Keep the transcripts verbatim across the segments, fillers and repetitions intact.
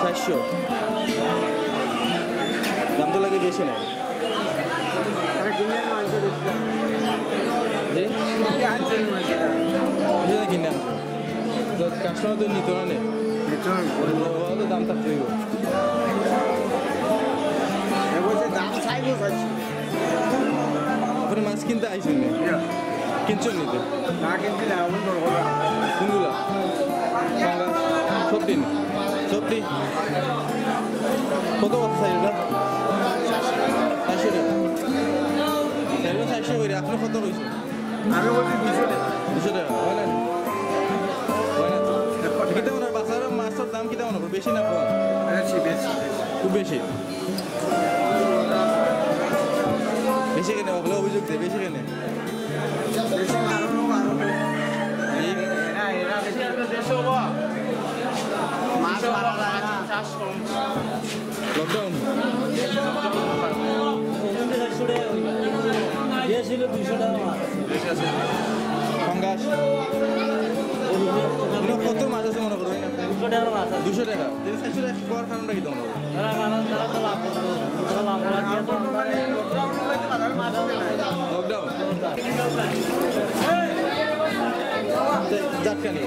চাইরশো। দাম তো লাগে বেশি না? আরে কিনে আনছে দেখলাম। জি? কিনে আনছে, কিনে আনছে। তো কাস্টমার তো নিত না নে। নিত না। ওরা তো দাম থাকতে হইব। এ বলছে দাম চাইবো চাইছি। আপনি মাছ কিনতে আইছেন নি? ইয়া। কিনছেন নি তো? না কিনছি না, এখন ধরবো না। কোনগুলা? পাঙ্গাস। সব দিন? সব দিন? কত, কত চাইরোটা? চাইরশো টাকা। চাইরোটা চাইরশো করি, আপনি কত কইছেন? আমি বলছি দুশো টাকা। দুশো টাকা, হয় না? হয় না তো। কিতা মনে হয়, বাজারর মাছর দাম কিতা মনে হয়, বেশি না কম? বেশি, বেশি, বেশি। খুব বেশি? বেশি কেনে? অগুলো অভিযোগ দেয়, বেশি কেনে? বেশি কারণ ও কারণ। এই এরা, এরা বেশি। মাছ মারা যায় না। চাষ কম। লকডাউন। পাঙ্গাস। ইনো কত মাছ আছে মনে করো? দুশো টাকার মাছ আছে। দুশো টাকা। তাহলে চাইরশো টাকা করার কারণটা কি তোমার? তারা, তারা, তারা তো লাভ করতো। তারা লাভ করার জন্য লকডাউন। জাটকা নিয়ে।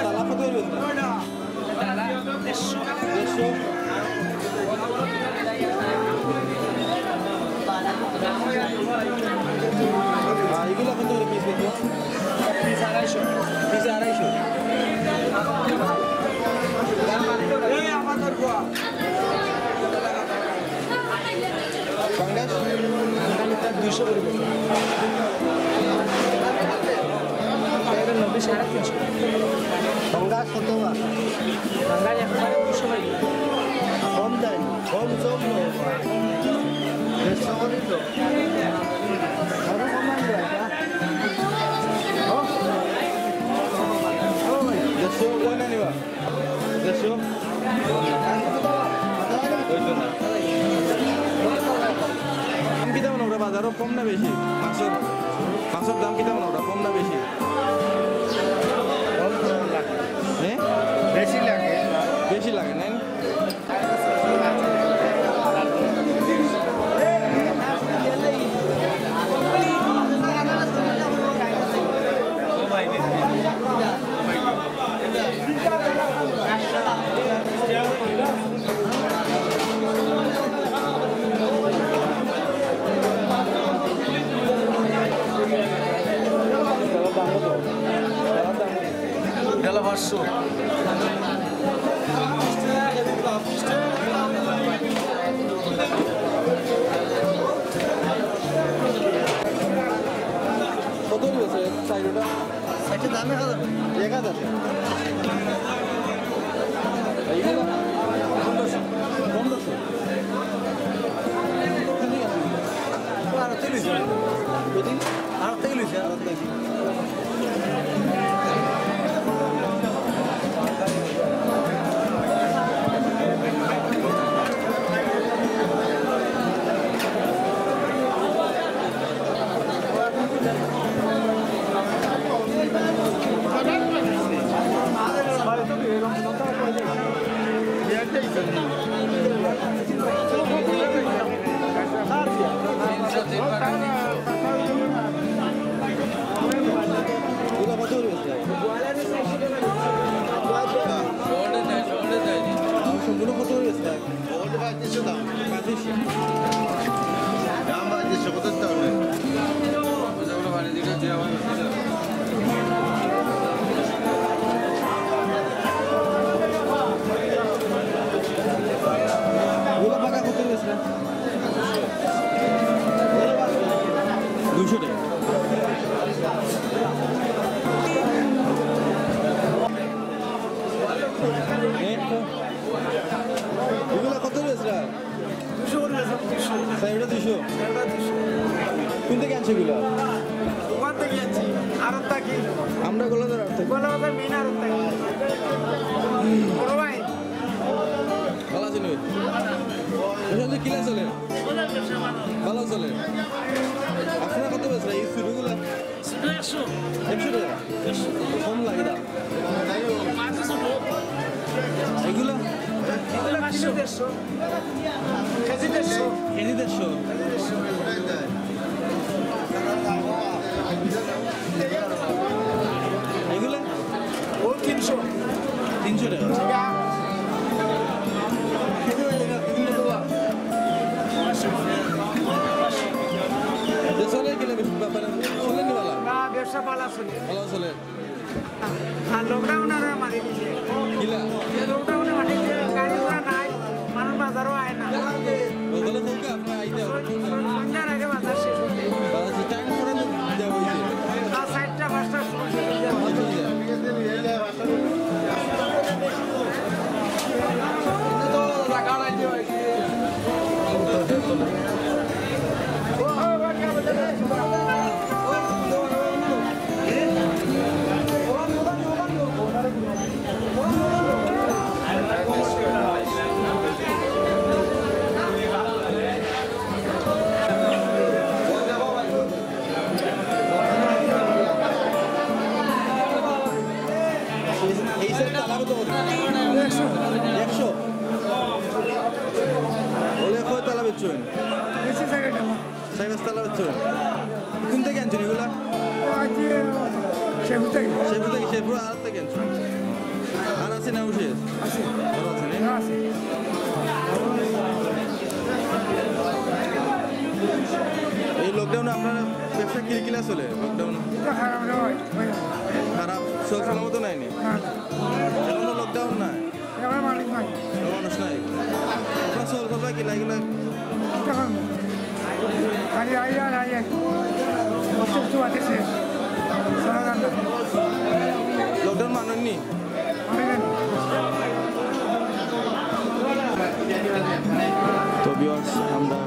তালা কত হইল? দেড়শো। আর এগুলো কত করে পিস বেচো? পিস আড়াইশো। পিস আড়াইশো। পাঙ্গাস? পাঙ্গাস দুইশো করে বেচো। এটা নব্বই, সাড়ে তিনশো। পাঙ্গাস কত বা? পাঙ্গাস একবারে দুইশো ভাই। কম দেয় না, কম, কম না। দেড়শো করে তো। আরো কমান যায়, হ্যাঁ? ও। ও ভাই। দেড়শো কই না নিবা? দেড়শো? ওই তো না। দাম কিতা মনে ওরা বাজারও কম না বেশি? মাছর, মাছর দাম কিতা মনে ওরা কম না বেশি? কম লাগে। হ্যাঁ? বেশি লাগে। বেশি লাগে, না? গেল পাঁচশো। কত হয়েছে চাইরোটা? একটা দামে হাজার। এক হাজার? এইগুলো? পনেরোশো। পনেরোশো। আরো তেল হইছে। কত? আরো তেল হইছে, আরো তেল। সম্পূর্ণ কত হয়ে গেছে? পঁয়ত্রিশশো দাম। পঁয়ত্রিশশো। দাম পঁয়ত্রিশশো, কত দিতে হবে? গুলা পাকা কত হয়ে গেছে? দুইশো টাকা। এগুলা কত হয়ে গেছে? দুশো করে আছে, দুশো। চাইরোটা দুইশো? চাইরোটা দুশো। কোন থেকে আনছো এগুলো? ওখান থেকে আনছি, আড়ত থাকি। আমরা গোলাধর আড়ত থাকি। গোলাধর মেইন আড়ত থাকি। বড় ভাই। ভালো আছেন ভাই? এখানে কিলা চলে? ভালো চলে। আপনারা কত বেচরা এই ছোটগুলা? ছোট একশো। কেজি দেড়শো। কেজি দেড়শো। এগুলা? ও তিনশো। তিনশো টেকা। এ চলে কিলা বেশ-, ব্যাপারে চলে নি বালা? না, ব্যবসা বালা চলে। বালা চলে। আর lockdown আরে মারি দিছে। কিলা? Lockdown এ মারি দিছে, গাড়ি ঘোড়া নাই, মানুষ বাজারও আয় না। ওগুলো বলতে আপনার আইতে হবে। সন্ধ্যার আগে বাজার শেষ হয়ে যায়। বাজার শেষ, time করার দেওয়া হয়েছে। আর চারটা পাঁচটার সময় শেষ হয়ে যায়। এই সেটটা আলাদা তো একশো। একশো? বলে কয় তালা বেচছেন? বেশি জায়গা কেন? সাড়ে পাঁচ তালা বেচছেন? কোন থেকে আনছেন এগুলা? আজকে শেরপুর থেকে। শেরপুর থেকে, শেরপুর আর থেকে আনছেন? আর আছে না উঠে? আছে। আরো আছে, না? আছে। এই lockdown এ আপনার ব্যবসা কিলকিলা চলে? Lockdown? এটা খারাপ রে ভাই, ভাই। খারাপ, চলছে মতো নাইনি? না, না। এখন তো lockdown নাই। এখন মালিক নাই। এখন মানুষ নাই। আপনার চল চলবে কিলা এগুলা? এখন খালি আই আর আই আর। অসুস্থ আছে শেষ। সারা রান্না। Lockdown মানননি? মালিক নাই। তো viewers, আমরা